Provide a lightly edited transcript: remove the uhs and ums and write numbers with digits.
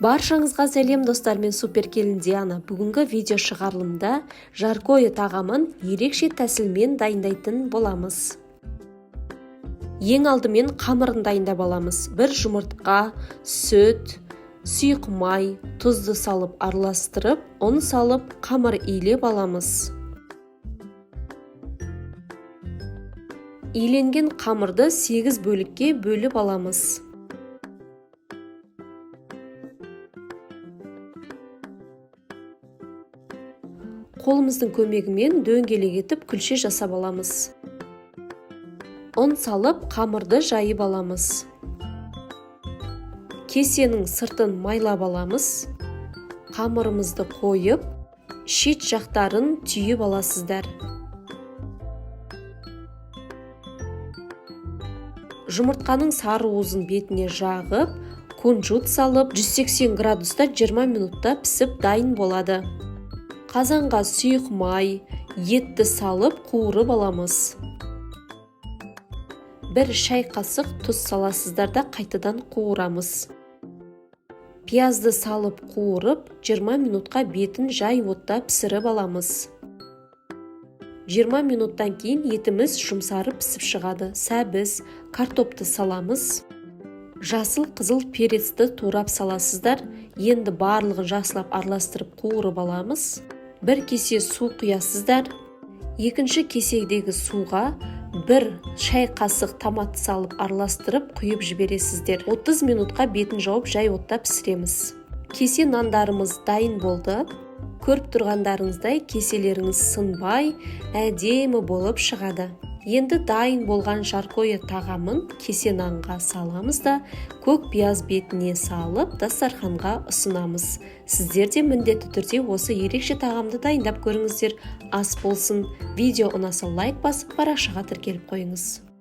Баршаңызға сәлем, достар! Мен суперкелін Диана. Бүгінгі видео шығарылымда жаркое тағамын ерекше тәсілмен дайындайтын боламыз. Ең алдымен қамырын дайындап аламыз. Бір жұмыртқа, сүт, сұйық май, тұзды салып араластырып, ұн салып қамыр илеп аламыз. Иленген қамырды 8 бөлікке бөліп аламыз. Қолымыздың көмегімен дөңгелек етіп күлше жасап аламыз. Ұн салып қамырды жайып аламыз. Кесенің сыртын майлап аламыз. Қамырымызды қойып, шет жақтарын түйіп аласыздар. Жұмыртқаның сары уызын бетіне жағып, кунжут салып, 180 градуста 20 минутта пісіп дайын болады. Қазанға сұйық май, етті салып қуырып аламыз. 1 шай қасық тұз саласыздар да қайтадан қуырамыз. Пиязды салып қуырып, 20 минутқа бетін жай отта пісіріп аламыз. 20 минуттан кейін етіміз жұмсарып пісіп шығады. Сәбіз, картопты саламыз. Жасыл қызыл перецті турап саласыздар. Енді барлығын жақсылап араластырып қуырып аламыз. 1 кесе су құясыздар. Екінші кеседегі суға 1 шай қасық томат салып араластырып құйып жібересіздер. 30 минутқа бетін жауып жай отта пісіреміз. Кесе нандарымыз дайын болды. Көріп тұрғандарыңыздай кеселеріңіз сынбай, әдемі болып шығады. Енді дайын болған жаркое тағамын кесе нанға саламыз да, көк пияз бетіне салып, дастарханға ұсынамыз. Сіздер де міндетті түрде осы ерекше тағамды дайындап көріңіздер. Ас болсын. Видео ұнаса лайк басып, парақшаға тіркеліп қойыңыз.